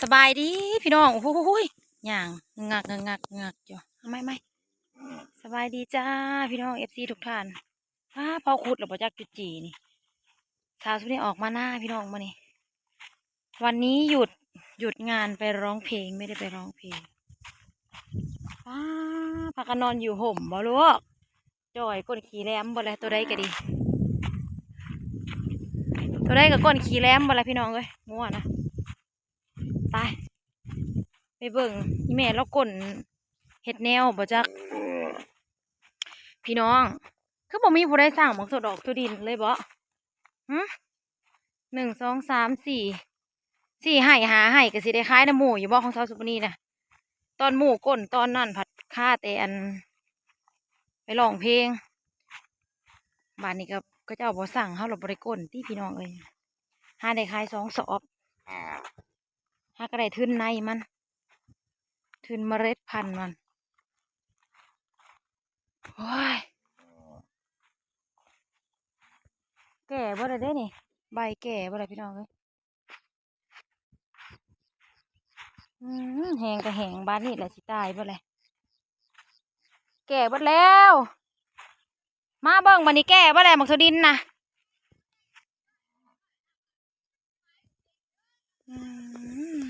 ສະບາຍດີພີ່ນ້ອງ ໂອ້ໂຫຍ ຍ່າງງຶກງັກງຶກງັກງຶກງັກຢູ່ ເອົາໃໝ່ໆ ສະບາຍດີຈ້າພີ່ນ້ອງ ເອັຟຊີ ທຸກທ່ານ. ອ້າ ເຜົາຂຸດແລ້ວບໍ່ຈັກຈຸດຈີ່ນີ້ ສາວສຸນີອອກມານາພີ່ນ້ອງມື້ນີ້ ວັນນີ້ຢຸດ ຢຸດງານໄປຮ້ອງເພງ ໄມ່ໄດ້ໄປຮ້ອງເພງ. ອ້າ ພາກັນນອນຢູ່ຮົ່ມບໍ່ລູກ? ຈ່ອຍກົ້ນຂີ້ແຫຼມເບິດແຫຼະ ໂຕໃດກໍດີ ໂຕໃດກໍກົ້ນຂີ້ແຫຼມເບິດແຫຼະພີ່ນ້ອງເອີຍ ງົວນະ. ໄປ ໄປເບິ່ງອີ່ແມ່ລາວກົ້ນເຮັດແນວບໍ່ຈັກ ພີ່ນ້ອງ. ຄືບໍ່ມີຜູ້ໃດສັ່ງໝາກຖົ່ວດອກຖົ່ວດິນເລີຍບໍ? ຫຶ ໜຶ່ງ ສອງ ສາມ ສີ່ ສີ່ໄຮ່ຫ້າໄຮ່ ກໍຊິໄດ້ຂາຍນຳໝູ່ຢູ່ບໍ ຂອງສາວສຸມະນີນະ? ຕອນໝູ່ກົ້ນຕອນນັ້ນພັດຄາແຕ່ອັນ ໄປຮ້ອງເພງ ບາດນີ້ກໍ ເຂົາເຈົ້າບໍ່ສັ່ງເຮົາ ເຮົາບໍ່ໄດ້ກົ້ນຕິພີ່ນ້ອງເອີຍ. ຫາໄດ້ຂາຍສອງສອບ ຫາກໍໄດ້ທຶນໃນມັນ ທຶນເມລັດພັນມັນ. ໂອ້ຍ ແກ່ເບິດແລ້ວເດ້ນີ້ ໃບແກ່ເບິດແລ້ວພີ່ນ້ອງເອີຍ. ອືມ ແຫ້ງກໍແຫ້ງ ບາດນີ້ລະຊິຕາຍເບິດແຫຼະ ແກ່ເບິດແລ້ວ. ມາເບິ່ງບາດນີ້ ແກ່ເບິດແລ້ວໝາກຖົ່ວດິນນະ. ອືມ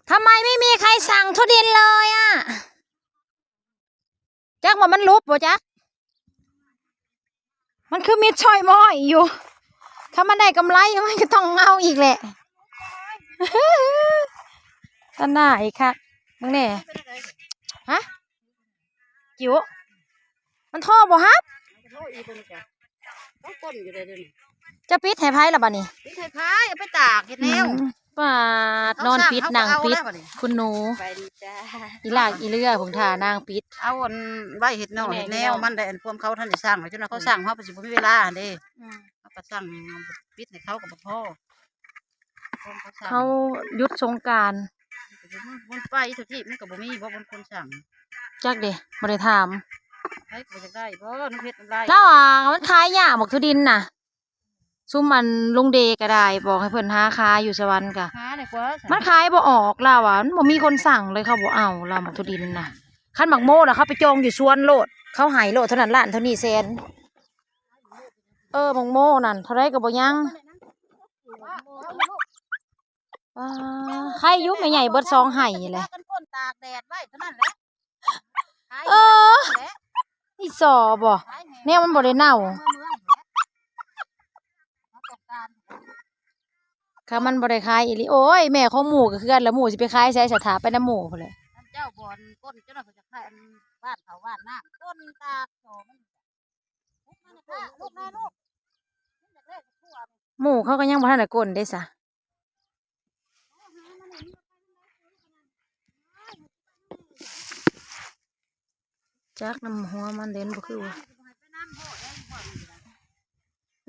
ทำไมไม่มีใครสั่งถั่วดินเลยอะ จักว่ามันหลุบบ่จัก มันคือมิดช่อยม้อยอยู่ ถ้ามันได้กำไรมันก็ต้องเอาอีกแหละ ตันหน้าอีกคัก มึงแน่ ฮะ จิ๋ว มันโทรบ่ฮับ โทรอีกเบิ่งจ้ะ ต้องก้นอยู่เลยเดี๋ยวนี้ จะปิดให้ไผล่ะบัดนี้ ปิดให้ไผ เอาไปตากเฮ็ดแนว อืม ปาด เขา นอนปิด สั่ง นั่งปิด เขาก็เอาแล้วบัดนี้ คุณหนู ไปดีจ้า อีหลากอีเลือ ผมถ่านางปิด เอาอันไว้เฮ็ดนอก แม่ เฮ็ดแนว พี่น้อง มันได้อันพวกเขาทันได้สั่งไว้ จนว่าเขาสั่ง เขาไปสิบ่มีเวลาหั่นเด้ อืม เขาก็สั่งปิดให้เขาก็บ่พอ เขาหยุดสงกรานต์ มันไปทุกที่มันก็บ่มีบ่ บางคนสั่ง จักเด้ บ่ได้ถาม ไผก็บ่อยากได้บ่ น้ำเพชรน้ำลาย ลาวว่ามันขายยากบักถั่วดินน่ะ ซุมอันลุงเดก็ได้ บอกให้เพิ่นหาขายอยู่สวรรค์กะ หาได้กว่า มันขายบ่ออก ลาวว่ามันบ่มีคนสั่งเลย เขาบ่เอา ลาวบักถั่วดินน่ะ คันบักโมน่ะ เขาไปจองอยู่สวนโลด เขาให้โลดเท่านั้น ล้านเท่านี้แสน เออ บักโมนั่น เท่าใดก็บ่ยัง ว้า ใครอยู่แม่ใหญ่เบิดสองไฮ่นี่แหละ พากันก้นตากแดดไว้เท่านั้นแหละ ขาย เออ แหละ อีสอบ่ ขายแหง แนวมันบ่ได้เน่า เมืองแหละ เขาต้องการ ถ้ามันบ่ได้ขายอีหลี โอ้ย แม่ของหมู่ก็คือกันล่ะ หมู่สิไปขายไส สถาไปนำหมู่พู้นแหละ เจ้าบ่อนก้น เจ้าน่ะเขาจะขายอันบ้านเขาบ้านน้ำ ก้นตากสอง หมู่เขาก็ยังบ่ทันได้ก้นเด้ซะ จักนำหัวมันเด่นบ่คือว่า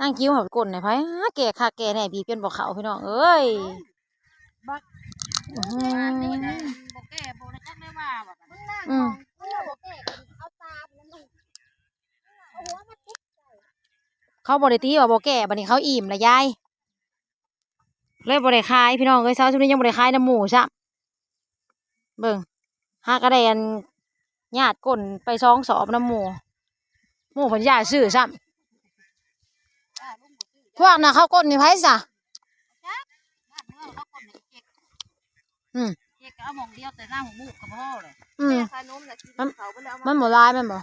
นางจิ๋วหอบก้นให้ไผ แก่คักแก่แน่ บีบจนบ่เข้า พี่น้องเอ้ย บัก อื้อหือ อันนี้นะ บ่แก่บ่ได้จักได้ว่าว่า อืม เขาบ่ได้ตีว่าบ่แก่ บัดนี้เขาอิ่มแล้วยาย เลยบ่ได้ขาย พี่น้องเอ้ย เช้าซุมนี้ยังบ่ได้ขายนำหมู่ซ้ำ เบิ่ง หากะได้อัน ญาติก้นไปสองสอบนำหมู่ หมู่เพิ่นย้านซื้อซ้ำ พวกน่ะเขาก้นให้ไผซะ อืม เจ๊ก็เอาหม่องเดียวแต่หน้าหมู่ก็พอเลย อืม ขนมน่ะกินเขาบ่ได้เอามา มันบ่หลายแม่นบ่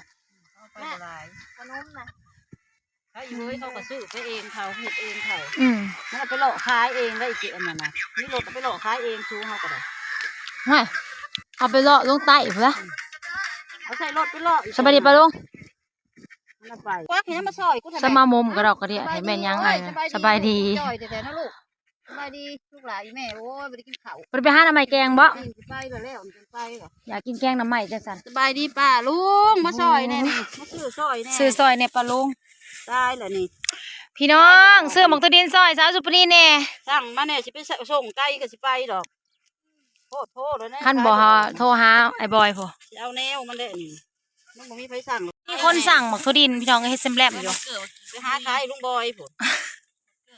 เอาไปบ่หลาย ขนมน่ะ เขาอยู่เฮ้ย เขาก็ซื้อไปเองเขา เฮ็ดเองเขา อืม มันเอาไปเลาะขายเองได้อีกอันนั้นน่ะ มีรถเอาไปเลาะขายเอง ซูเฮาก็ได้ ฮะ เอาไปเลาะลงใต้พุ้นละ เอาใส่รถไปเลาะอีก สบายดีป้าลุง มันเอาไป ควักให้มาซอยกูทำไม สมามุมกระดอกกระเดีย ให้แม่นยังไง สบายดี สบายดี จ่อยแท้ๆนะลูก สบายดีลูกหลานอีแม่ โอ้ย บ่ได้กินข้าว บ่ได้ไปหาหน่อไม้แกงบ่ กินไปแล้ว แล้วมันไปเหรอ อยากกินแกงหน่อไม้จังซั่น สบายดีป้าลุง มาซอยแน่นี่ มาซื้อซอยแน่ ซื้อซอยแน่ป้าลุง ตายแล้วนี่ ພີ່ນ້ອງ ຊື້ໝາກຖົ່ວດິນຊ່ອຍສາວສຸປະນີແດ່. ສັ່ງມາແດ່ ຊິໄປສ- ສົ່ງໄກກໍຊິໄປດອກ. ໂພດໂພດແລ້ວນະ ຄັນບໍ່ໂທຫາອ້າຍບອຍພຸ້ນ. ຊິເອົາແນວມັນແດ່ນີ້ ມັນບໍ່ມີໃຜສັ່ງ. ມີຄົນສັ່ງໝາກຖົ່ວດິນພີ່ນ້ອງ ເຮັດແຊມແລມຢູ່. ໄປຫາຂາຍລຸງບອຍພຸ້ນ.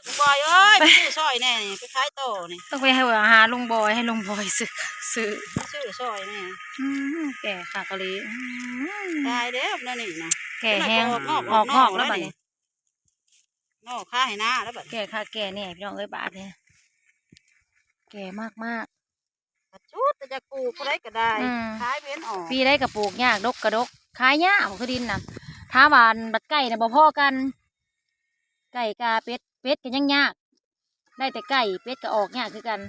ລຸງບອຍເອີຍ ໄປຊື້ຊ່ອຍແດ່ນີ້ ໄປຂາຍຕໍ່ນີ້. ຕ້ອງໄປຫາລຸງບອຍ ໃຫ້ລຸງບອຍຊື້ ຊື້ ຊື້ຊ່ອຍແດ່. ອືມ ແກ່ຄັກອີ່ຫຼີ. ອືມ ຕາຍແລ້ວແນວນີ້ນະ ແກ່ແຮງ ອອກງອກ ອອກງອກແລ້ວບັດນີ້. ງອກຄາໃຫ້ນາແລ້ວບັດນີ້ ແກ່ຄັກແກ່ແນ່ພີ່ນ້ອງເອີຍ ບາດນີ້ ແກ່ມາກໆ. ບັດຊຸດຈະປູກຜູ້ໃດກໍໄດ້ ອືມ ຂາຍເວັນອອກ ປີໃດກໍປູກຍາກ ດົກກໍດົກ ຂາຍຍາກໝາກຖົ່ວດິນນະ. ຖາມວ່າອັນບັດໄກ່ນະບໍ່ພໍກັນ ໄກ່ກະເປັດ ເປັດກໍຍັງຍາກ ໄດ້ແຕ່ໄກ່ ເປັດກໍອອກຍາກຄືກັນ.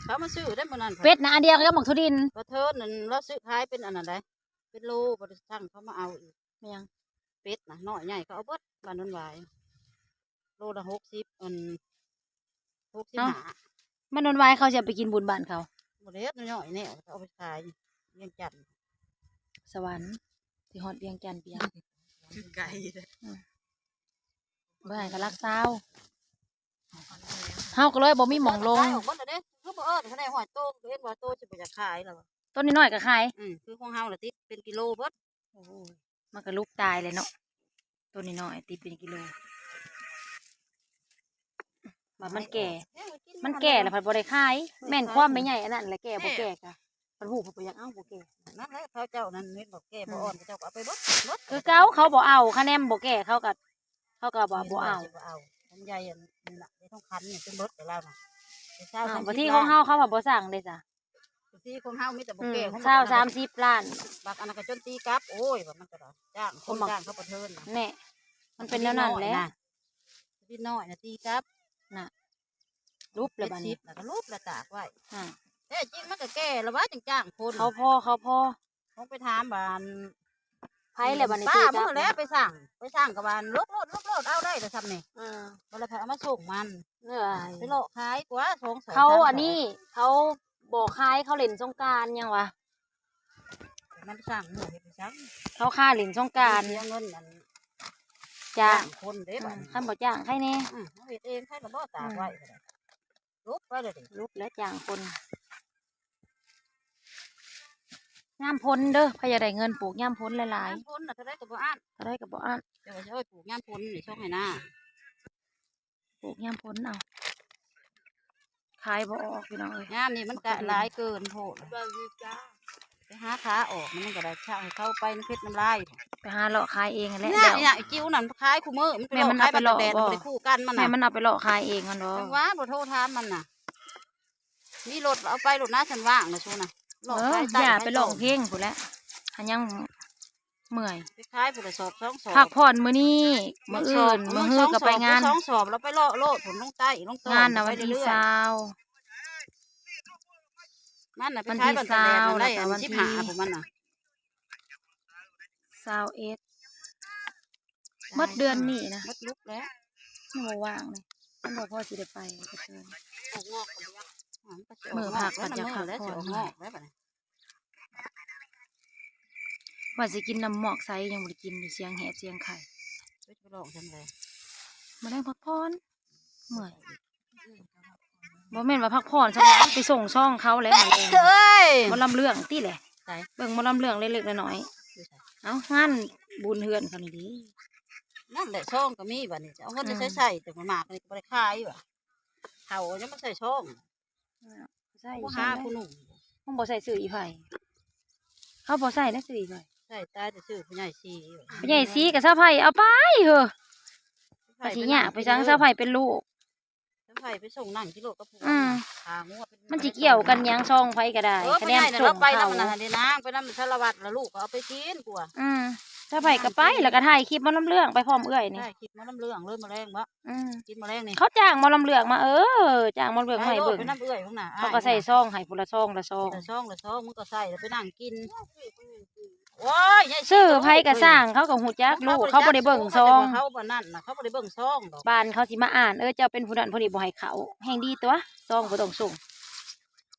ເຂົາມາຊື້ໄດ້ມື້ນັ້ນ ເປັດນະອັນດຽວກັບໝາກຖົ່ວດິນ. ປະເທີນນັ້ນລາວຊື້ຂາຍເປັນອັນນັ້ນໃດ ເປັນໂລ ບໍ່ໄດ້ສັ່ງເຂົາມາເອົາອີກ. ແມ່ນຫຍັງ? ເປັດນະ ນ້ອຍໃຫຍ່ເຂົາເອົາເບິດ ບ້ານໂນນຫວາຍ ໂລລະຫົກສິບ ອັນ ຫົກສິບຫ້າ. ບ້ານໂນນຫວາຍເຂົາຊິເອົາໄປກິນບຸນບ້ານເຂົາ ບໍ່ແລ້ວ ນ້ອຍໆແນວ ເຂົາເອົາໄປຂາຍວຽງຈັນ ສະຫວັນ ຊິຮອດວຽງຈັນປຽງ ຄືໄກເດ້. ອືມ ເບິ່ງຫັ້ນກໍຫຼັກຊາວ ເຮົາກໍເລີຍບໍ່ມີໝ່ອງລົງ. ຂາຍອອກເບິດແລ້ວເດ້ ຄືບໍ່ເອີ້ນ ຄັນໄດ້ຮ້ອຍໂຕ ກໍເຫັນວ່າໂຕຊິບໍ່ຢາກຂາຍແລ້ວ. ໂຕນ້ອຍໆກໍຂາຍ ອືມ ຄືຂອງເຮົາລະຕິດເປັນກິໂລເບິດ. ໂອ້ຍ ມັນກໍລຸກຕາຍແຫຼະເນາະ ໂຕນ້ອຍໆຕິດເປັນກິໂລ ວ່າມັນແກ່ ມັນແກ່ແລ້ວພັດບໍ່ໄດ້ຂາຍ. ແມ່ນຄວາມແມ່ໃຫຍ່ອັນນັ້ນແຫຼະ ແກ່ບໍ່ແກ່ກະ ເພິ່ນຮູ້ເພິ່ນບໍ່ຢາກເອົາ ບໍ່ແກ່. ນັ້ນແຫຼະ ເຂົາເຈົ້ານັ້ນເຫັນບໍ່ແກ່ບໍ່ອ່ອນ ເຂົາເຈົ້າກໍເອົາໄປເບິດ ເບິດ ຄືເກົ່າ ເຂົາບໍ່ເອົາ. ຄະແນນບໍ່ແກ່ ເຂົາກໍ ເຂົາກໍວ່າບໍ່ເອົາ ບໍ່ເອົາ. ຂອງໃຫຍ່ອັນນີ້ນະ ໃນທອງຄຳນີ້ເປັນເບິດແລ້ວນະ ເປັນຊາວ ອ້າວ ສາມສິບ ບັດທີຂອງເຮົາ ເຂົາວ່າບໍ່ສັ່ງເດ້ຊະ ບັດທີຂອງເຮົາມີແຕ່ບໍ່ແກ່ ອືມ ຂອງ ຊາວ ສາມສິບລ້ານ ບັກອັນນັ້ນກໍຈົນຕີກັບ. ໂອ້ຍ ວ່າມັນກໍໄດ້ຈ້າງຄົນ ຂອງບັກ ຈ້າງເຂົາປະເທີນນະ ແນ່ ມັນເປັນແນວນັ້ນແຫຼະ ດິນນ້ອຍນະ ດິນນ້ອຍນະ ຕີກັບນະ ຫຼຸບແລ້ວບັດນີ້ ເຈັດສິບນະ ກໍຫຼຸບແລ້ວຕາກໄວ້. ອືມ ແທ້ຈິງມັນກໍແກ່ແລ້ວຫວາ ຈັ່ງຈ້າງຄົນ ເຂົາພໍ ເຂົາພໍ. ຕ້ອງໄປຖາມບ້ານ ໃຜແລ້ວບັດນີ້ ປ້າ ຕີກັບ ມຶງແຫຼະ ນະ ໄປສ້າງ ໄປສ້າງກັບບ້ານ ຫຼົກໂລດ ຫຼົກໂລດ ເອົາໄດ້ແລ້ວຊ່ຳນີ້. ເອີ ບໍ່ໄດ້ໃຜເອົາມາສົ່ງມັນ ເອີຍ ໄປເລາະຂາຍກວ່າ ສອງ ສອງ ເຂົາອັນນີ້ ເຂົາບໍ່ຂາຍ ເຂົາຫຼິ້ນສົງການຫຍັງຫວາ ມັນສ້າງໝູ່ເຮັດໄປຊ່າງ ເຂົາຄາຫຼິ້ນສົງການ ເສຍເງິນອັນ ຈ້າງ ຈ້າງຄົນເດ້ ອືມ ບັດນີ້ ຄັນບໍ່ຈ້າງໃຜແດ່ ອືມ ເຮົາເຮັດເອງໃຜລະບໍ່ຕາກໄວ້ ອືມ ກະໄດ້ ຫຼຸບໄປເລີຍເດ້ ຫຼຸບແລ້ວຈ້າງຄົນ. ຍາມຝົນເດີ ໃຜຢາກໄດ້ເງິນ ປູກຍາມຝົນຫຼາຍໆ ຍາມຝົນນະ ເທົ່າໃດກໍບໍ່ອັ້ນ ເທົ່າໃດກໍບໍ່ອັ້ນ. ແຕ່ວ່າຊິເອົາໄປປູກຍາມຝົນນີ້ ຊ່ອງໄຮ່ນາ ປູກຍາມຝົນເອົາ ຂາຍບໍ່ອອກພີ່ນ້ອງເອີຍ ຍາມນີ້ມັນກະຫຼາຍເກີນໂພດ. ໄປຫາຂາອອກ ມັນກໍໄດ້ ເຂົາໃຫ້ເຂົາໄປນຳເພັດນຳລາຍ ໄປຫາເລາະຂາຍເອງຫັ້ນແຫຼະ. ນີ້ນະ ແລ້ວນີ້ນະ ໄອ້ຈິ້ວນັ້ນຂາຍຄູ່ມື້ ມັນໄປເລາະ ແມ່ນມັນເອົາໄປເລາະ ຂາຍບັກແຕກ ບໍ່ ບໍ່ໄດ້ຄູ່ກັນມັນນະ ແມ່ນມັນເອົາໄປເລາະຂາຍເອງຫັ້ນບໍ່ ຈັ່ງວ່າບໍ່ໂທຖາມມັນນະ. ມີລົດເອົາໄປໂລດນະ ຊັ້ນວ່າງນະຊູນະ ເລາະ ເອີ ຂາຍໃຕ້ ຢ່າໄປຮ້ອງເພງພຸ້ນແຫຼະ ຫາຍັງເມື່ອຍ ໄປຂາຍພຸ້ນລະສອບສອງສອບ ພັກຜ່ອນມື້ນີ້ ມື້ອື່ນ ມື້ຮືກໍໄປງານ ສອງສອບ ແລ້ວໄປເລາະໂລດພຸ້ນ ລົງໃຕ້ລົງຕອນ ງານນະ ວັນທີຊາວ ມັນນະ ໄປຂາຍບ້ານຕາແດດນະ ໄດ້ອັນສິບຫ້າພຸ້ນມັນນະ ຊາວເອັດ ໝົດເດືອນນີ້ນະ ໝົດລຸກແລ້ວ ຍັງບໍ່ວ່າງເລີຍ ມັນບໍ່ພໍຊິໄດ້ໄປ ອອກງອກກໍບໍ່ຢາກ ອ່າ ມັນກໍຊິອອກ ມື້ພັກກໍຢາກພັກຜ່ອນ ອອກງອກແລ້ວບັດນີ້ ວ່າຊິກິນນ້ຳໝອກໃສ ຍັງບໍ່ໄດ້ກິນຢູ່ ສຽງແຫບສຽງໄຂ້ ໄປລອງຈັ່ງໃດ ມື້ແລງພັກຜ່ອນ ເມື່ອຍ ບໍ່ແມ່ນວ່າພັກຜ່ອນຊັ້ນນະ ໄປສົ່ງຊອງເຂົາແຫຼະ ເອີຍ ໝໍລຳເລື່ອງຕິແຫຼະ ໃສ ເບິ່ງໝໍລຳເລື່ອງເລັກໆນ້ອຍໆ ຢູ່ໃສ ເອົ້າ ງານບຸນເຮືອນເຂົານີ້ເດ້ ນັ້ນແຫຼະ ຊອງກໍມີບັດນີ້ ຈະເອົາເງິນ ອືມ ໃສ່ ໃສ່ ແຕ່ໝາກນີ້ກໍບໍ່ໄດ້ຂາຍວ່າ ເຂົາຍັງມາໃສ່ຊອງ ໃສ່ ບໍ່ຫາຜູ້ໜຸ່ມ ມັນບໍ່ໃສ່ຊື່ອີ່ໃຜ ເຂົາບໍ່ໃສ່ນະຊື່ອີ່ໃຜ ໃສ່ຕາຍແຕ່ຊື່ຜູ້ໃຫຍ່ສີ ຜູ້ໃຫຍ່ສີກໍສາວໄພເອົາໄປເຮີ ສາວໄພ ກໍຊິຍາກໄປສັງ ສາວໄພເປັນລູກ ສາວໄພໄປສົ່ງນັ່ງກິໂລກັບຜູ້ ອືມ ຫາງົວ ມັນຊິກ່ຽວກັນຫຍັງ ຊອງໃຜກໍໄດ້ ເອີ ຄະແນນ ຜູ້ໃຫຍ່ນະ ສົ່ງ ລາວໄປນຳ ເຂົາ ອັນນັ້ນນະ ນາງໄປນຳສາລະວັດລະ ລູກກໍເອົາໄປກິນກວ່າ ອືມ ສາວໄພກໍໄປ ແລ້ວກໍຖ່າຍຄລິບໝໍລຳເລື່ອງໄປພ້ອມເອື້ອຍນີ້ ຖ່າຍຄລິບໝໍລຳເລື່ອງເລີຍມື້ແລງບໍ ອືມ ກິນມື້ແລງນີ້ ເຂົາຈ້າງໝໍລຳເລື່ອງມາ ເອີ ຈ້າງໝໍລຳເລື່ອງມາໃຫ້ເບິ່ງ ໄປນຳເອື້ອຍພຸ້ນນະ ເຂົາກໍໃສ່ຊອງໃຫ້ຜູ້ລະຊອງລະຊອງ ໃສ່ຊອງລະຊອງ ມຶງກໍໃສ່ແລ້ວໄປນັ່ງກິນ ໂອ້ຍ ຍາຍ ຊື່ໃຜກໍຊ່າງ ເຂົາກໍຮູ້ຈັກ ລູກເຂົາບໍ່ໄດ້ເບິ່ງຊອງ ເຂົາບໍ່ນັ້ນນະ ເຂົາບໍ່ໄດ້ເບິ່ງຊອງດອກ ບ້ານເຂົາຊິມາອ່ານ ເອີ ເຈົ້າເປັນຜູ້ນັ້ນຜູ້ນີ້ ບໍ່ໃຫ້ເຂົ້າ ແຮ່ງດີຕົວະ ຊອງບໍ່ຕ້ອງສົ່ງ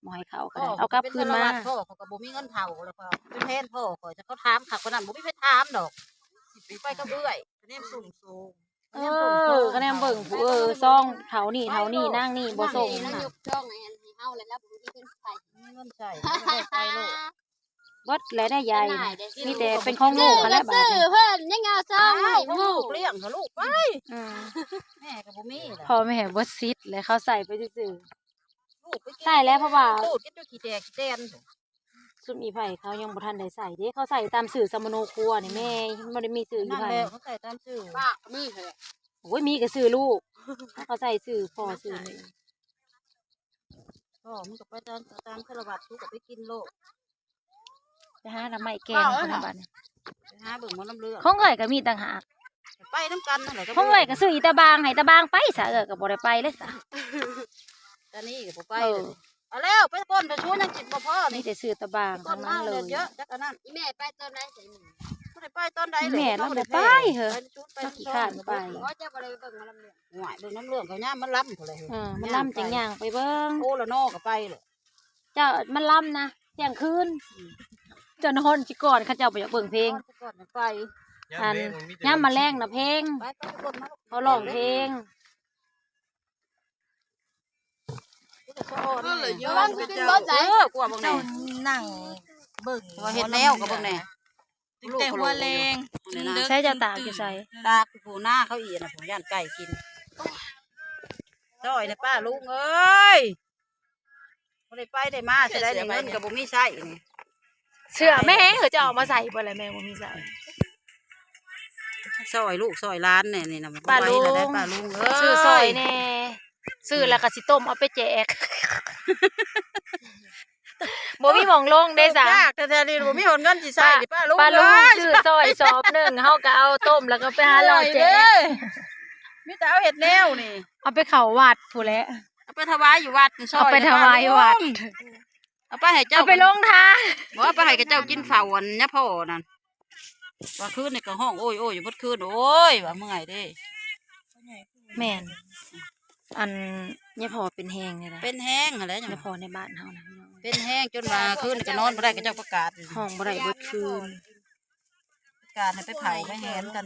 ບໍ່ໃຫ້ເຂົ້າກໍໄດ້ ເອົາກັບຄືນມາ ພໍ່ຂ້ອຍກໍບໍ່ມີເງິນເຂົ້າ ແລ້ວກໍເປັນແທນພໍ່ຂ້ອຍ ຈະເຂົາຖາມຄັກປານນັ້ນ ບໍ່ມີໃຜຖາມດອກ ໄປກັບເອື້ອຍ ຄະແນນສູງໆ ຄະແນນສູງ ແນມເບິ່ງຜູ້ ເອີ ຊອງເທົ່ານີ້ເທົ່ານີ້ ນາງນີ້ບໍ່ສົ່ງນະ ນາງຍົກຊອງໃຫ້ເຮົາແລ້ວ ລາວບໍ່ມີເງິນໃຊ້ ມີເງິນໃຊ້ ບໍ່ໄດ້ໄປໂລດ ເບິດແລ້ວໄດ໋ຍາຍ ມີແຕ່ເປັນຂອງລູກຫັ້ນແຫຼະບາດນີ້ ເພິ່ນຍັງເອົາຊອງໃຫ້ລູກ ລູກລ້ຽງເຂົາລູກໄປ ອືມ ແມ່ກໍບໍ່ມີ ພໍ່ແມ່ເບິດສິດແລ້ວ ເຂົາໃຊ້ໄປຊື່ໆ ລູກໄປກິນ ໃຊ້ແລ້ວ ເພາະວ່າ ປູດກິນຈົນຂີ້ແຕກຂີ້ແຕນ ຊຸມອີ່ໃຜເຂົາຍັງບໍ່ທັນໄດ້ໃຊ້ເດ້ ເຂົາໃຊ້ຕາມຊື່ສຳມະໂນຄົວນີ້ແມ່ ມັນບໍ່ໄດ້ມີຊື່ຢູ່ໃຜ ນັ້ນແຫຼະ ເຂົາໃຊ້ຕາມຊື່ ປ້າກໍມີຫັ້ນແຫຼະ ໂອ້ຍ ມີກໍຊື່ລູກ ເຂົາໃຊ້ຊື່ພໍ່ຊື່ແມ່ ພໍ່ ມຶງກໍໄປຕາມ ຕາມຄາລະວັດ ກູກໍໄປກິນໂລດ ໄປຫາໜໍ່ໄມ້ແກງພຸ້ນນະບາດນີ້ ໄປຫາເບິ່ງໝໍລຳເລື່ອງ ຂອງເອື້ອຍກໍມີຕ່າງຫາກ ໄປນຳກັນນັ້ນແຫຼະ ຂອງເອື້ອຍກໍຊື້ອີຕາບາງ ໃຫ້ຕາບາງໄປຊະ ເອື້ອຍກໍບໍ່ໄດ້ໄປເລີຍຊະ ຕານີ້ກໍບໍ່ໄປ ເອີ ເອົາແລ້ວ ໄປກ່ອນ ໄປຊວນຍັງກິນບໍ່ພໍນີ້ ມີແຕ່ຊື້ຕາບາງທັງນັ້ນເລີຍ ຈັກອັນນັ້ນ ອີແມ່ໄປຕອນໃດໃສ່ໝູ່ ບໍ່ໄດ້ໄປຕອນໃດເລີຍ ແມ່ລາວບໍ່ໄປເຮີ້ຍ ໄປຊວນໄປ ລາວຂີ້ຄ້ານໄປ ອໍ ເຈົ້າບໍ່ໄດ້ໄປເບິ່ງໝໍລຳເລື່ອງ ໂອ້ຍ ເບິ່ງນຳເລື່ອງເຂົາຍາມມັນລຳພຸ້ນແຫຼະ ເອີ ມັນລຳຈັ່ງຍ່າງໄປເບິ່ງ ໂອ້ ລະນໍກໍໄປເລີຍ ເຈົ້າ ມັນລຳນະ ທ່ຽງຄືນ ອືມ ເຈົ້ານອນຊິກ່ອນ ເຂົາເຈົ້າບໍ່ຢາກເບິ່ງເພງ ນອນຊິກ່ອນຈັ່ງໄປ ອັນ ຍາມມາແລງນະເພງ ໄປ ໄປ ເຂົາຮ້ອງເພງ ເອີ ກວມເບິ່ງແດ່ ນັ່ງເບິ່ງ ເຮັດແນວກໍເບິ່ງແດ່ ຕັ້ງແຕ່ຫົວແລງ ໃສເຈົ້າຕາກຢູ່ໃສ ຕາກຢູ່ຜູ້ນາເຂົາອີກນະ ຜູ້ຢ້ານໄກ່ກິນ ຊ່ອຍນະປ້າລຸງເອີຍ ບໍ່ໄດ້ໄປໄດ້ມາ ຊິໄດ້ເງິນກໍບໍ່ມີໃຊ້ນີ້ ເສື້ອແມ່ເຂົາເຈົ້າເອົາມາໃສ່ເບິດແລ້ວ ແມ່ບໍ່ມີໃສ່ ຊ່ອຍລູກຊ່ອຍຫຼານແດ່ນີ້ນະ ປ້າລຸງ ໄປແລ້ວໄດ໋ ປ້າລຸງເອີຍ ຊື້ຊ່ອຍແດ່ ຊື້ແລ້ວກໍຊິຕົ້ມເອົາໄປແຈກ ບໍ່ມີໝ່ອງລົງເດ້ສະ ຍາກແທ້ໆນີ້ ບໍ່ມີຮອດເງິນຊິໃຊ້ນີ້ ປ້າລຸງ ປ້າລຸງເອີຍ ຊື້ຊ່ອຍສອບໜຶ່ງ ເຮົາກໍເອົາຕົ້ມ ແລ້ວກໍໄປຫາເລາະແຈກ ໂອ້ຍເດ້ ມີແຕ່ເອົາເຮັດແນວນີ້ ເອົາໄປເຂົ້າວັດພຸ້ນແຫຼະ ເອົາໄປຖວາຍຢູ່ວັດນີ້ ຊ່ອຍ ເອົາໄປຖວາຍວັດ ເອົາໄປໃຫ້ເຈົ້າ ເອົາໄປລົງທານ ບໍ່ ເອົາໄປໃຫ້ເຂົາເຈົ້າກິນເຂົ້າອັນຍາພໍ່ນັ້ນ ວ່າຄືນນີ້ກໍຮ້ອງໂອ້ຍໆຢູ່ເບິດຄືນ ໂອ້ຍ ວ່າເມື່ອຍເດ້ ແມ່ນ ອັນຍາພໍ່ເປັນແຮງເດ້ ເປັນແຮງຫັ້ນແຫຼະ ຍາພໍ່ໃນບ້ານເຮົານະ ເປັນແຮງຈົນວ່າຄືນນີ້ກໍນອນບໍ່ໄດ້ ເຂົາເຈົ້າປະກາດ ຮ້ອງບໍ່ໄດ້ເບິດຄືນ ການໃຫ້ໄປເຜົາໄປແຫນກັນ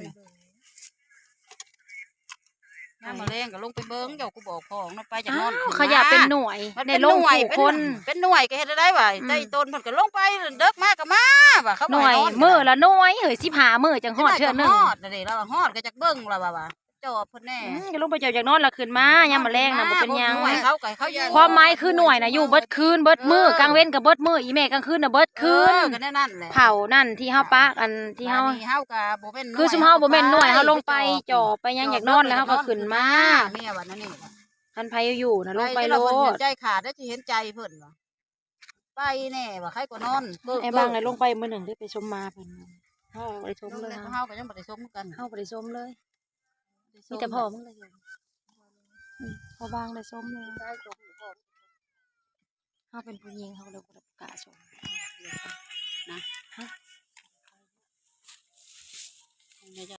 ຍາມມະແລງກໍລົງໄປເບິ່ງ ເຈົ້າ ກູບອກພໍ່ເນາະ ໄປຈາກນອນ ອ້າວ ຂຶ້ນມາ ຂະຫຍະເປັນໜ່ວຍ ມັນເປັນ ໃນໂລງ ໜ່ວຍ ຜູ້ຄົນ ເປັນ ເປັນໜ່ວຍ ກໍເຮັດໄດ້ຫວາ ອືມ ໃຈຕົນເພິ່ນກໍລົງໄປ ເດິກມາກໍມາ ວ່າເຂົາບໍ່ໃຫ້ນອນ ມື້ລະໜ່ວຍເຮີ້ຍ ສິບຫ້າມື້ຈັ່ງຮອດເທື່ອໜຶ່ງ ຮອດເດ້ ລາວວ່າຮອດກໍຈັກເບິ່ງ ລາວວ່າ ຈອບເພິ່ນແດ່ ອືມ ກໍລົງໄປຈອບຈາກນອນລະຂຶ້ນມາ ຍາມມະແລງນະບໍ່ເປັນຫຍັງ ນອນມາ ນ່ວຍເຂົາກໍເຂົາຢູ່ ຄວາມໝາຍຄືໜ່ວຍນະຢູ່ເບິດຄືນເບິດມື້ ເອີ ກາງເວັນກໍເບິດມື້ ອີແມ່ກາງຄືນນະເບິດຄືນ ເອີ ກໍແນວນັ້ນແຫຼະ ເຜົານັ້ນທີ່ເຮົາປະ ອັນທີ່ເຮົາ ບາດນີ້ເຮົາກໍບໍ່ແມ່ນໜ່ວຍ ຄືຊຸມເຮົາບໍ່ແມ່ນໜ່ວຍ ເຮົາລົງໄປຈອບໄປຫຍັງຢາກນອນແລ້ວເຮົາກໍຂຶ້ນມາ ເມຍວ່າແນວນີ້ ຄັນໃຜຢູ່ນະລົງໄປໂລດ ໃຈຂາດໄດ້ ຊິເຫັນໃຈເພິ່ນວ່າ ໄປແດ່ວ່າ ໃຄກວ່ານອນ ເອີ ອ້າຍບັງໄດ້ລົງໄປມື້ໜຶ່ງເດ້ ໄປຊົມໝາເພິ່ນ ເຮົາບໍ່ໄດ້ຊົມເລີຍ ເຮົາກໍຍັງບໍ່ໄດ້ຊົມຄືກັນ ເຮົາບໍ່ໄດ້ຊົມເລີຍ ມີແຕ່ພໍ່ມຶງໄດ້ຊົມ ອືມ ພໍ່ບາງໄດ້ຊົມເລີຍ ເຮົາເປັນຜູ້ຍິງ ເຮົາກໍເລີຍບໍ່ໄດ້ກ້າຊົມ ນະ ຮະ